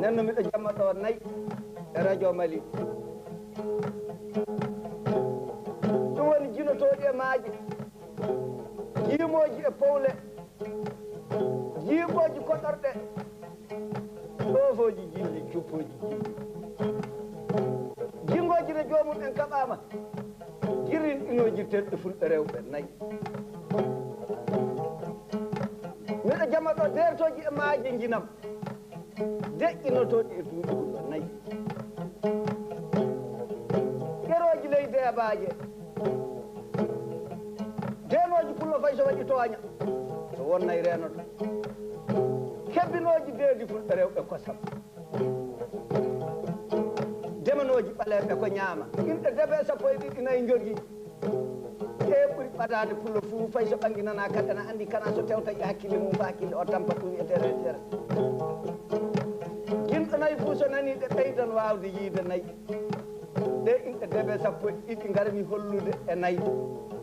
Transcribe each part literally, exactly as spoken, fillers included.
Nenno miɗo jamma ɗo nayi e radio Mali. Ɗum woni jinotooɗi e maaje, jiimooji e powle, jiiɓooji koɗorɗe, ɗoofooji jilli, cuppooji jilli. Jinngooji no joomum en kaɓaama, jirrinɗinooji terɗe fulɓe rewɓe nayi. Miɗo jamma ɗo deertooji e maaje njinam. Deƴƴinotooɗi e duuɓi gullo nayi. Ƴerooji ley deebaaje. Deenooji pullo fay so waɗi tooña, so won nayi reenoto. Kebbinooji deedi fulɓe rewɓe kosam. Demanooji ɓaleeɓe ko ñaama. Inɗe debe sappo e ɗiɗi nayi njogii. Ɗee ɓuri ɓadaade pullo fuu, fay so ɓannginanaa kadi, ana anndi kana so tewta e hakkille mum, ko hakkille o tampa, ɗum wiyetee reetere. Jinɗo nayi fuu so nanii ɗe ɓeydan waawde yiyde nayi. Ɗee inɗe debe sappo e ɗiɗi ngarmi hollude e nayi.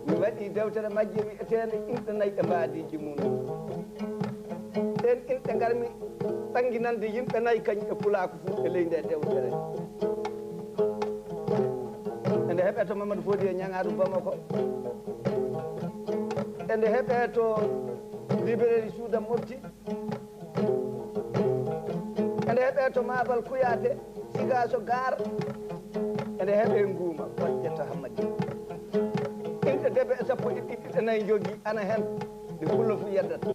Mi waɗii dewtere majje wiyeteende Inɗe nayi e mbaadiiji mum. Ɗeen inɗe ngarmi ɓannginande yimɓe nayi kañum e pulaaku fuu e ley ndee dewtere. Ende heɓee to Mamadou Fodi e Ñaŋaadu Bamako. Ende heɓee to librairie Suuda Mofti. Ende heɓee to Maabal Kuyaate, Sigaaso Gaar. Ende heɓee Nguuma, Koƴƴe to Hammadi. Inɗe debe e sappo e ɗiɗi ɗe nayi njogii ana heen, ɗe pullo fuu yeddata.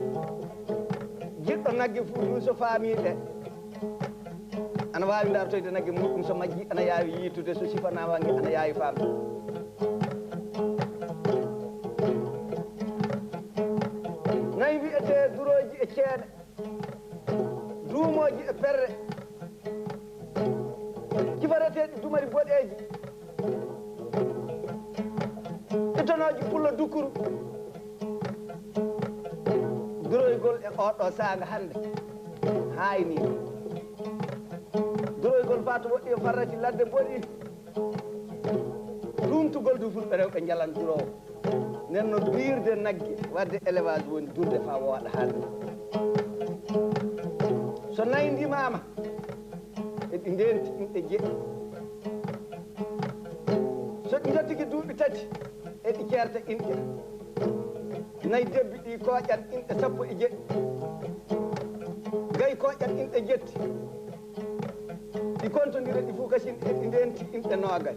Jiɗɗo nagge fuu, ɗum so faamii ɗe, ana waawi dartoyde nagge muuɗum, so majjii ana yaawi yiitude, so sifanaama nge ana yaawi faamde. Nayi wiyetee durooji e ceeɗe, duumooji e perre, cifareteeɗi dumari boɗeeji, ittanooji pullo dukkuru. Duroygol e oɗo saanga hannde haayni. Duroygol faa to woɗɗi e farrati ladde mboɗi. Ɗuumtugol du fulɓe rewɓe njalan duroowo. Nden no biirde nagge, waɗde élevage woni durde faa wooɗa hannde. So nayi ndimaama, eɗi ndeenti inɗe jeɗɗi. So ɗi njottike duuɓi tati, eɗi ceerta inɗe. Nayi debbi ɗi kooƴan inɗe sappo e jeɗɗi. Gayi kooƴan inɗe jetti. Ɗi kontondira ɗi fof kasin eɗi ndeenti inɗe noogay.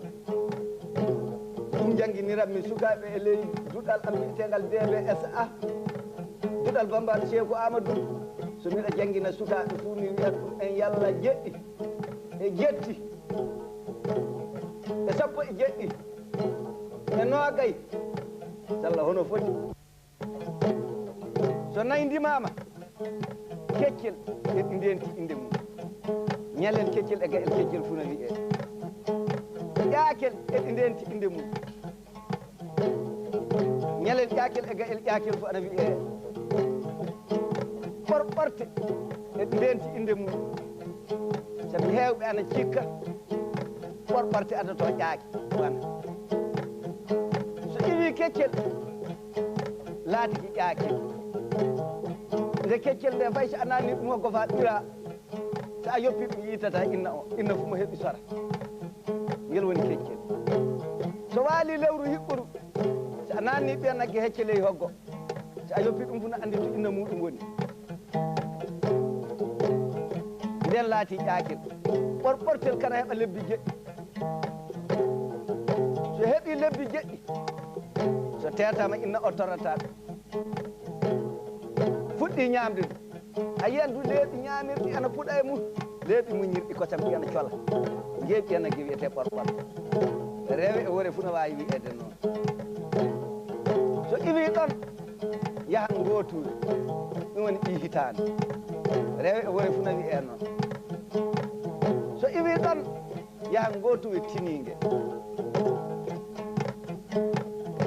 Ɗum jannginiranmi sukaaɓe e ley duɗal am wiyeteengal D B S A. Duɗal Bambaɗo Seeku Amadou. So miɗa janngina sukaaɓe fof mi wiyat ɗum en yalla jeɗɗi e jetti e sappo e jeɗɗi e noogay. Salla hono foti. So nayi ndimaama, keccel eɗi ndeenti innde mum. Ñalel keccel e ga'el keccel fuu na wiyee. Ƴaakel eɗi ndeenti innde mum. Ñalel ƴaakel e ga'el ƴaakel fuu ana wiyee. Ɓorɓorte eɗi ndeenti innde mum. Sabi heewɓe ana cikka ɓorɓorte adotoo ƴaaki wana. So iwii keccel, laatiki ƴaakel. Nde keccel nde fay so a naanni ɗum o gofa ɓira, so a yoppi ɗum yiitata inna o, inna fu mo heɓi sora. Ngel woni keccel. So waali lewru hiɓɓuru, so a naanni ɓiya nagge hecce ley hoggo, so a yoppi ɗum fu no anndi to inna muuɗum woni. Nden laati ƴaakel. Ɓorɓortel kana heɓa lebbi jeɗɗi. So heɓi lebbi jeɗɗi, so teetama inna o torrata ɗum. Fuɗɗi ñaamde ɗum. A yiyan du leeɓi ñaamirɗi ana puɗa e mum. Leeɓi muñirɗi kosam ɗi ana cola. Ngeeɓi ana ge wiyetee ɓorɓorɓe. Rewe e wore fu no waawi wiyeede noon. So iwii ɗon, yahan ngootuwe. Ɗum woni ɓii hitaande. Rewe e wore fu no wiyee noon. So iwii ɗon, yahan ngootuwe tiniinge.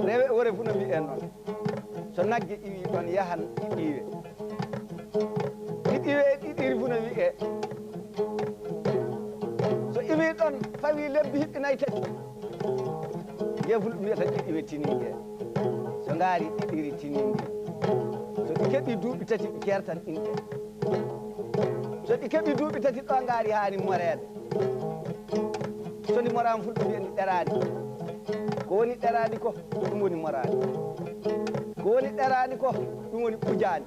Rewe e wore fu no wiyee noon. So nagge iwii ɗon, yahan ɗiɗiiwe. Ɗiɗiiwe e ɗiɗiri fu no wiyee. So iwii ɗon, fawii lebbi hiɓɓi nay tati. Ngee fulɓe mbiyata ɗiɗiiwe tiniinge. So ngaari ɗiɗiri tiniinge. So ɗi keɓii duuɓi tati, ɗi ceertan inɗe. So ɗi keɓii duuɓi tati ɗo, ngaari haani moreede. So ndi moraama, fulɓe mbiya ndi ɗeraani. Ko woni ɗeraani ko, ɗum woni moraani. Ko woni ɗeraani ko, ɗum woni ɓujaani.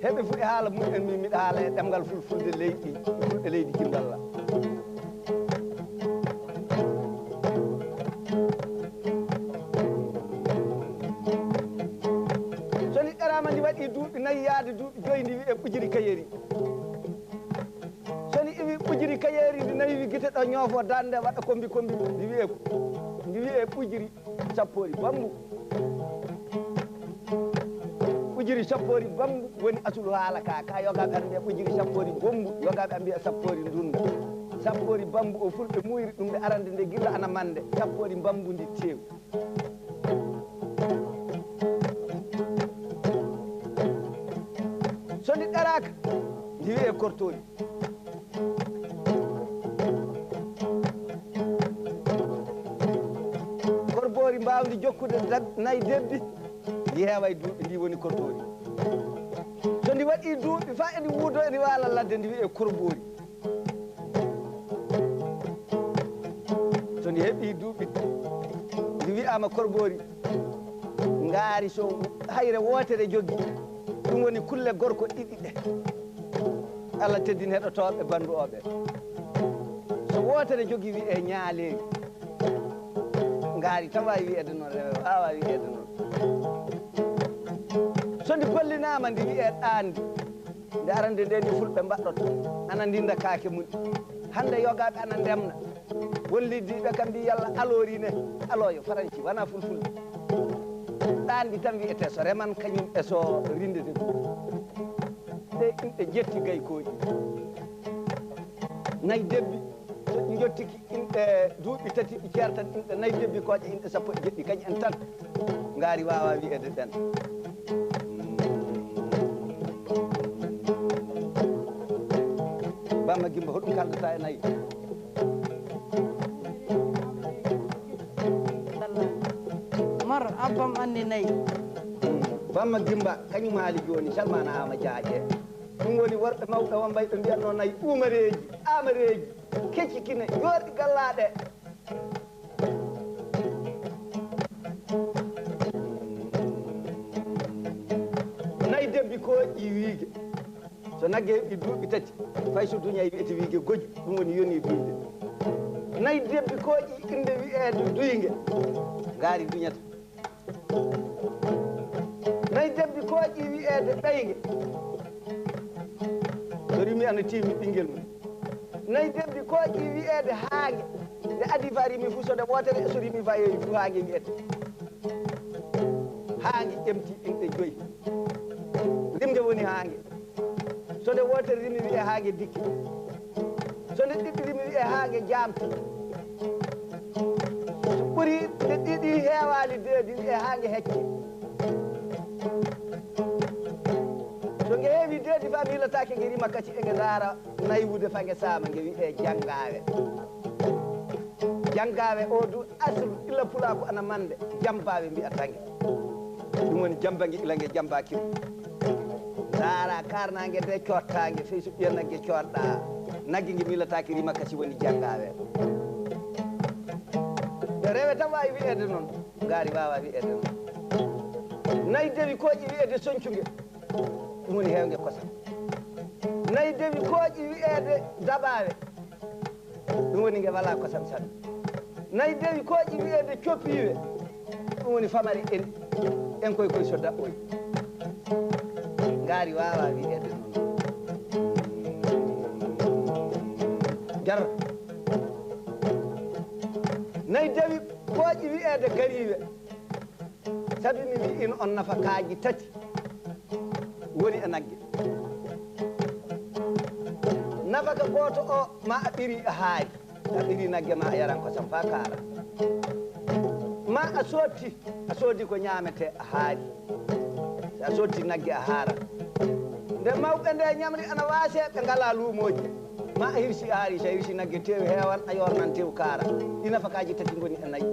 Heɓe fu e haala mumen, min miɗa haala e ɗemngal fulfulde leydi, fulɓe leydi Jimballa. So ndi ɗeraama, ndi waɗii duuɓi nayi yaade duuɓi joyi, ndi wiyee ɓujiri kayeri. So ndi iwi ɓujiri kayeri, ndi nawi gite ɗo, ñoofo darnde, waɗa kombi kombi, ndi wiyee, ndi wiyee ɓujiri sappoori bambu. Ɓujiri sappoori bambu woni asulu haala ka. Ka yogaaɓe ana mbiya ɓujiri sappoori gombu, yogaaɓe ana mbiya sappoori ndunda. Sappoori bambu o, fulɓe muuyri ɗum nde arande nde gilla ana mande. Sappoori bambu ndi tew. So ndi ɗeraaka, ndi wiyee kortoori. Korboori mbaawndi jokkude dab-, nayi debbi, ndi heeway duuɓi, ndi woni korboori. So ndi waɗii duuɓi, faa endi wuudo, endi waala ladde, ndi wiyee korboori. So ndi heɓii duuɓi, ndi wiyaama korboori. Ngaari so hayre wootere jogii, ɗum woni kulle gorko ɗiɗi ɗe Allah teddini heɗotooɓe banndu o ɓe. So wootere jogii, wiyee ñaaleeri. Ngaari tan waawi wiyeede noon, rewe waawaa wiyeede noon. So ndi gollinaama, ndi wiyee ɗaandi. Nde arande nde ni fulɓe mbaɗɗoto, ana ndinda kaake mum. Hannde yogaaɓe ana ndemna. Won leydi ɓe kam mbi yalla aloori ne, alooyo faransi, wona fulfulde. Ɗaandi tan wiyetee so reman kañum e so rindete ɗum. Ɗe inɗe jetti gaykooji. Nayi debbi, so ɗi njottiki inɗe duuɓi tati, ɗi ceertan inɗe nayi debbi kooƴe inɗe sappo e jeɗɗi, kañum en tan. Ngaari waawaa wiyeede ɗen. Bamma Gimba, hoɗum kaldata e nayi? Mor, abbam anni nayi. Bamma Gimba, kañum haali jooni, salmana ama jaaƴe. Ɗum woni worɓe mawɓe wonɓe ɓe mbiyatnoo nayi uumareeji, aamareeji, kecci kine, jooɗi gallaaɗe. Nayi debbi kooƴi wiige. So nagge heɓi duuɓi tati, fay so duñay wiyete wiige goƴu, ɗum woni yoni duyde. Nayi debbi kooƴi innde wiyeede duyge, ngaari duñata. Nayi debbi kooƴi wiyeede ɓeyge. So rimi ana tiimi ɓinngel mum. Nayi debbi kooƴi wiyeede haange. Nde adii fa rimi fu, so nde wootere, so rimi fa yeewi fu, haange wiyete. Haange ƴemti inɗe joyi. Rimde woni haange. So nde wootere rimi wiyee haange dikke. So nde ɗiɗi rimi wiyee haange jaamte. So ɓuri nde ɗiɗi heewaali deedi wiyee haange hecce. So nge heewi deedi fa miilataake nge rima kadi e nge ndaara naywude fa nge saama nge wiyee janngaawe. Janngaawe o du aslu illa pulaaku ana mande, jambaawe mbiyata nge. Ɗum woni jamba nge ila nge jambaaki. Ndaara kaarnaange nde cottaange, fey so ɓiya nagge coɗɗa. Nagge nge miilataake rima kasi woni janngaawe. Ɓe rewe tan waawi wiyeede noon, ngaari waawaa wiyeede noon. Nayi dewi kooƴi wiyeede soñcunge, ɗum woni heewnge kosam. Nayi dewi kooƴi wiyeede daɓaawe, ɗum woni nge walaa kosam sanne. Nayi dewi kooƴi wiyeede coppiiwe, ɗum woni famare en, en koy koy so daɓɓoy. Ngaari waawaa wiyeede noon. Jar. Nayi dewi kooƴi wiyeede gariiwe. Sabi mi wi'ino on nafakaaji tati woni e nagge. Nafaka gooto o, ma a ɓiri a haari. A ɓiri nagge ma a yaran kosam faa kaara. Ma a sotti, a soodi ko ñaametee a haari. So a sotti nagge a haara. Nde mawɓe nde ñamri ana waasee, ɓe ngalaa luumooji. Ma a hirsi a haari, so a hirsi nagge tew heewan, a yoornan tew kaara. Ɗi nafakaaji tati ngoni e nayi.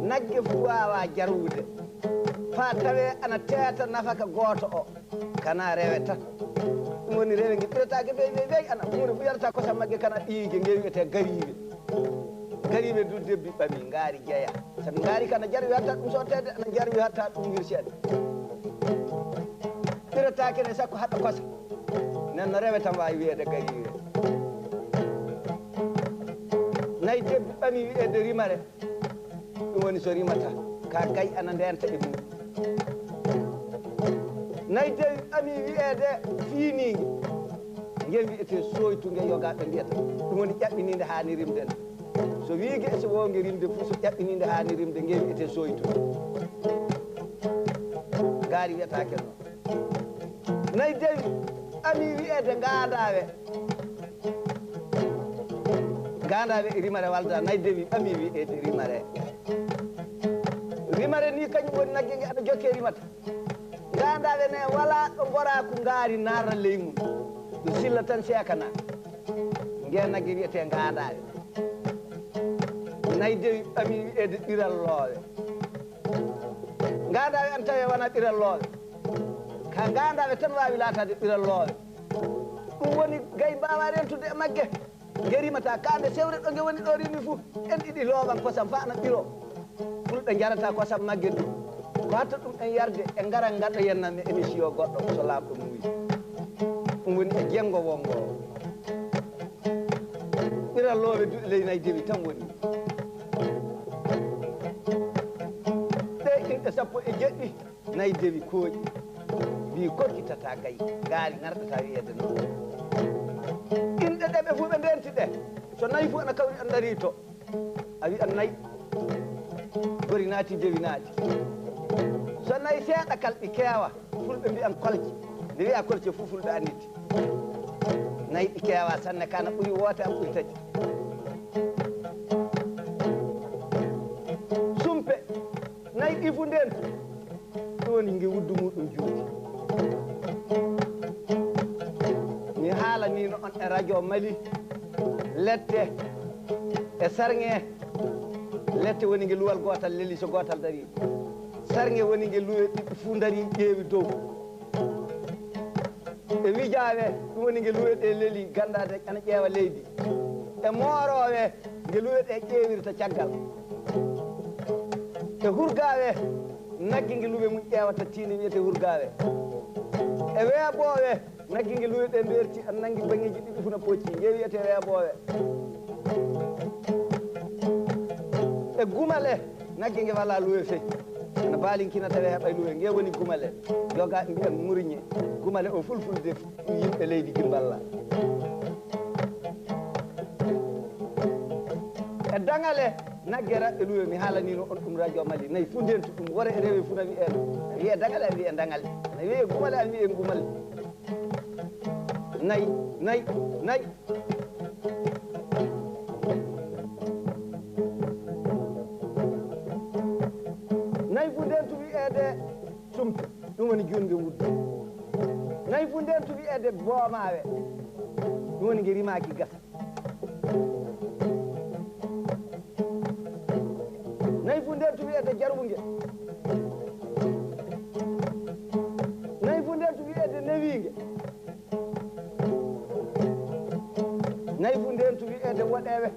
Nagge fuu waawaa jarwude. Faa tawee ana teeta nafaka gooto o, kana rewe tan. Ɗum woni rewe nge ɓirataake bey, bey, bey, ana huunde fu yarata kosam magge kana ɓiyige nge wiyetee gariiwe. Gariiwe du debbi ɓami ngaari jeya. Sabi ngaari kana jarwi hatta ɗum sotteede, ana jarwi hatta ɗum wirseede. Ɓirataake ne sakko haɗa kosa. Nden no rewe tan waawi wiyeede gariiwe. Nayi debbi ɓami wiyeede rimare. Ɗum woni so rimata, ka gay ana ndeenta e mum. Nayi dewi ɓami wiyeede fiiniinge. Nge wiyetee sooytu nge yogaaɓe mbiyata. Ɗum woni ƴaɓɓiniinde haani rimde nde. So wiige e so woonge rimde fof, so ƴaɓɓiniinde haani rimde, nge wiyetee sooytu. Ngaari wiyataake noon. Nayi dewi ɓami wiyeede ngaandaawe. Ngaandaawe e rimare walda, nayi dewi ɓami wiyeede rimare. Rimare ni kañum woni nagge nge ana jokke rimata. Ngaandaawe ne walaa ɗo ngoraaku ngaari naara ley mum. Ɗum silla tan seekana. Nge nagge wiyetee ngaandaawe. Nayi dewi ɓami wiyeede ɓiral loowe. Ngaandaawe an tawe wona ɓiral loowe. Ka ngaandaawe tan waawi laataade ɓiral loowe. Ɗum woni gay mbaawa rentude e magge. Nge rimata kaande sewre ɗo nge woni ɗo rimi fuu. En ɗiɗi loowan kosam faa na ɓiro. Fulɓe njarata kosam magge ɗum. Ko hatta ɗum en yarde e ngara ngaɗo yenna mi émission goɗɗo so laamɗo muuyi. Ɗum woni e jenngo wonngo. Ɓiral loowe duɗe ley nayi dewi tan woni. Ɗe inɗe sappo e jeɗɗi, nayi dewi kooƴi. Mbi korki tata gay, ngaari ngarɗata wiyeede noon. Inɗe ɗe ɓe fof ɓe ndenti ɗe. So nayi fof ana kawri ana darii to. A wiyan nayi. Gori naati, dewi naati. So nayi seeɗa kal ɗi keewa, fulɓe mbiyan kolce. Nde wiya kolce fof fulɓe annditi. Nayi ɗi keewa sanne, kana ɓuri woote am ɓuri tati. Sumpe, nayi ɗi fof ndeen. Ɗum woni nge wuddu muɗum juuti. Mi haalaniino on e radio Mali, lette e sarŋe, lette woni nge luwal gootal leli so gootal darii. Sarŋe woni nge luwe ɗiɗi fuu ndarii ƴeewi dow. E wijaawe, ɗum woni nge luwe ɗe leli ganndaade ana ƴeewa leydi. E mooroowe, nge luwe ɗe ƴeewirta caggal. E hurgaawe, nagge nge luwe mum ƴeewata tiinde wiyetee hurgaawe. E weeboowe, nagge nge luwe ɗe mbeerti ana nanngi baŋŋeeji ɗiɗi fuu na pocci, nge wiyetee weeboowe. E gumale, nagge nge walaa luwe fey. Ana baalinkina tawi heɓay luwe, nge woni gumale. Yoga mbiyan murñe. Gumale o fulfulde yimɓe leydi Gimballa. E daŋale, nagge raɓɓe luwe, mi haalaniino on ɗum radio Mali. Nayi fuu ndentu ɗum, wore e rewe fuu na wiyee, wiyee daŋale, a wiyee daŋale. Na wiyee gumale, a wiyee gumal. Nayi, nayi, nayi. Nayi fuu ndentu wiyeede sumpe, ɗum woni juutnge wuddu. Nayi fuu ndentu wiyeede boomaawe, ɗum woni nge rimaaki gasa. Nayi fuu ndentu wiyeede jarwunge. Nayi fuu ndentu wiyeede newiinge. Nayi fuu ndentu wiyeede woɗeewe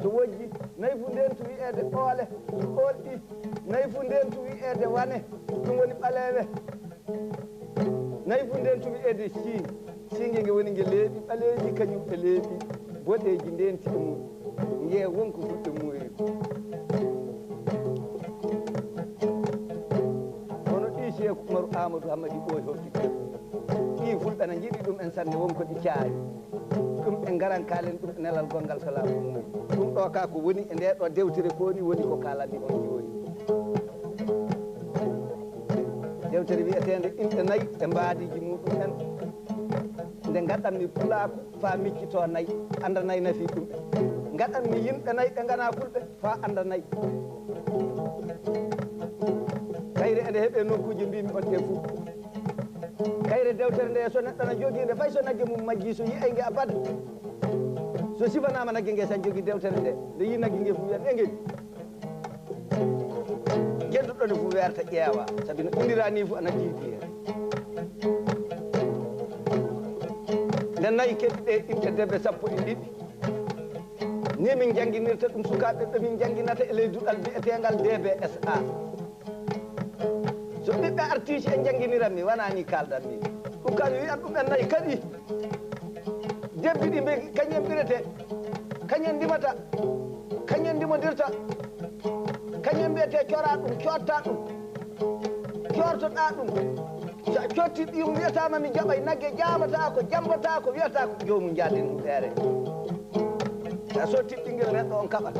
so wojji. Nayi fuu ndentu wiyeede oole so oolɗi. Nayi fuu ndentu wiyeede wane, ɗum woni ɓaleewe. Nayi fuu ndentu wiyeede sii. Siinge nge woni nge leeɓi ɓaleeji, kañum e leeɓi boɗeeji ndenti e mum. Nge wonko fulɓe muuri. Kono ɗi Seeku Umaru Aamadu Hammadi Ɓooy Horti ɗi fulɓe na njiɗi ɗum en sanne, wonko ɗi caari. Ɗum en ngaran kaalen ɗum e nelal gonngal salaamu mum. Ɗum ɗo ka ko woni e nde ɗo dewtere ko woni, woni ko kaalanmi on jooni. Dewtere wiyeteende Inɗe Nayi e mbaadiiji muɗum en. Nde ngaɗanmi pulaaku faa miccitoo nayi, annda nayi nafi ɗum en. Ngaɗanmi yimɓe nayi ɓe nganaa fulɓe faa annda nayi. Kayre eɗe heɓe nokkuuje mbimi on ɗe fuu. Kayre dewtere nde so neɗɗo na jogii nde, fay so nagge mum majjii, so yi'ay nge abada. So sifanaama nagge nge, so a jogii dewtere nde, nde yii nagge nge fuu wiyan e nge. Jedduɗo nde fuu weerta ƴeewa, sabi no inndiraa nii fuu ana diidi heen. Nde nayi keɓi ɗe inɗe debe sappo e ɗiɗi. Ni min njannginirta ɗum sukaaɓe ɓe min njannginata e ley duɗal bi'eteengal D B S A. So ɓiɓɓe artiiji en njannginirami, wonaa ni kaaldanmi. Ɗum kam wiyan ɗum en nayi kaɗi. Debbi ɗi mbe kañum en ɓirete, kañum en ndimata, kañum en ndimodirta, kañum en mbiyetee coraa ɗum, coottaa ɗum, coortoɗaa ɗum. So a coottii ɗum, wiyataama mi jaɓay, nagge jaabataako, jammbataako, wiyataako joomum njaaden ɗum feere. So a sotti ɓinngel neɗɗo on kaɓat.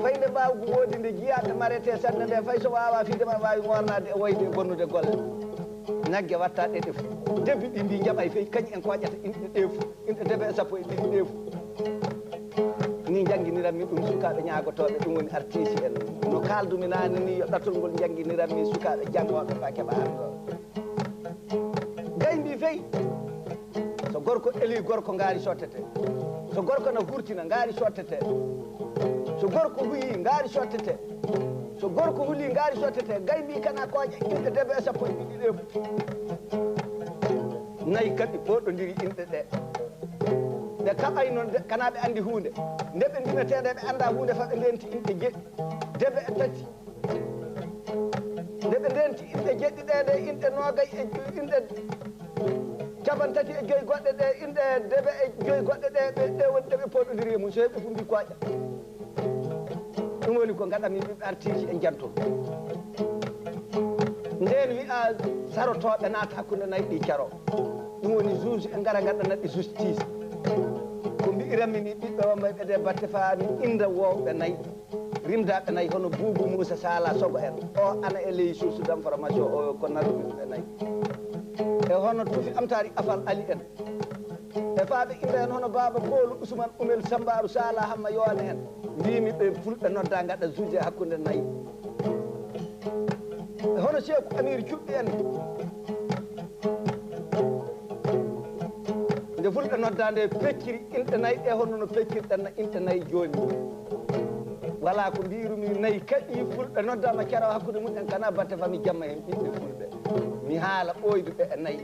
Fay nde mbaawgu woodi nde jiyaaɓe maretee sanne nde, fay so waawaa fide ma waawi ŋoornaade e woyde e bonnude golle. Nagge watta ɗe ɗe fof. Debbi ɗi mbi jaɓay fey kañum en kooƴata inɗe ɗe fof. Inɗe debe e sappo e ɗiɗi ɗe fof. Ni njannginirami ɗum sukaaɓe ñaagotooɓe, ɗum woni artiiji en. No kaaldumi naane ni yo ɗatol ngol njannginirami sukaaɓe janngooɓe faa keɓa anndoo. Gay mbi fey, so gorko eli gorko ngaari sottete. So gorko na hurtina ngaari sottete. So gorko huyi ngaari sottete. So gorko huli ngaari sottete. Gay mbi kana kooƴa inɗe debe e sappo e ɗiɗi ɗe. Nayi kaɓi pooɗondiri inɗe ɗe. Ɓe kaɓay noon de, kana ɓe anndi huunde. Nde ɓe ndimetee nde ɓe anndaa huunde faa ɓe ndenti inɗe jeɗɗi. Debe e tati. Nde ɓe ndenti inɗe jeɗɗi ɗe, ɗe inɗe noogay e ju-, inɗe capantati e joy goɗɗe ɗe, inɗe debe e joy goɗɗe ɗe, ɓe, ɗe woni ɗe ɓe pooɗondiri e mum. So heɓi fof mbi kooƴa. Ɗum woni ko ngaɗanmi ɓiɓɓe artiiji e jantol. Ndeen wi'a sarotooɓe naata hakkunde nayi ɗi caro. Ɗum woni juge en ngara ngaɗana ɓe justice. Ko mbi'iranmi ni ɓiɓɓe wambayɓe ɗe batte faa mi innda woowɓe nayi. Rimdaaɓe nayi hono Buubu Muusa Saala Sogo en. O ana e ley source d'information o ko naruɗo ɓe nayi. E hono Tufi Amtaari Afal Ali en. E faa ɓe innda en hono Baaba Koolu Usman Umel Sambaaru Saala Hamma Yowane en. Mbiimi ɓe fulɓe nodda ngaɗa juge hakkunde nayi. E hono Seeku Amiir Cuɓɓi en. Nde fulɓe nodda nde pecciri inɗe nayi ɗe hono no peccirɗen na inɗe nayi jooni. Walaa ko mbiirumi nayi kaɗi fulɓe noddama carawa hakkunde mum en kana batte fami jamma hen ɓiɓɓe fulɓe. Mi haala ɓooyduɓe e nayi.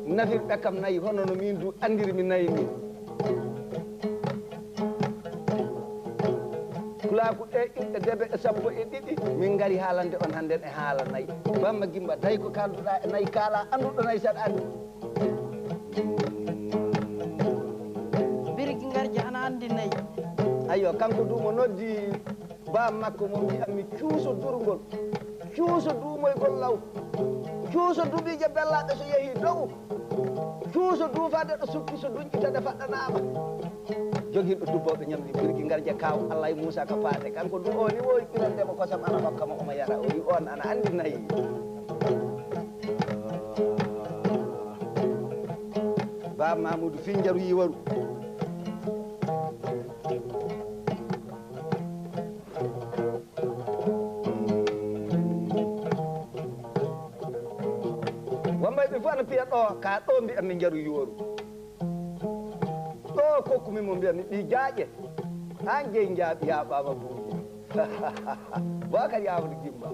Nafirɓe kam nayi hono no min du andirmi nayi ni. Pulaaku ɗe inɗe debe e sappo e ɗiɗi, min ngari haalande on hannden e haala nayi. Bamma Gimba, tawi ko kaalduɗaa e nayi, kaala annduɗo nayi saɗa anndi. Birgi Ngarja ana anndi nayi. Ayyo, kanko du mo noddi baam makko mo mbi'anmi cuuso durngol, cuuso duumoygol law, cuuso dubiije bellaaɗe so yehii dow, cuuso duufaade ɗo sukki so duñƴita nde faɗɗanaama. Jogiiɗo dubbooɓe ñamri birgi ngarja kaaw Allah e Muusa ka paate. Kanko du o ni wowi ɓirande mo kosam ana hokka mo omo yara. O wi on ana anndi nayi. Baam Mamuudu fii njaru yiwaru. Wambayɓe fof ana piya ɗo, ka ɗo mbiya mi njaru yuworu. Ɗo kokkumi mo mbiya mi ɓi jaaƴe. An jeyi njaaɓi yaaɓaama buuji. Bakar Yaawudu Gimba.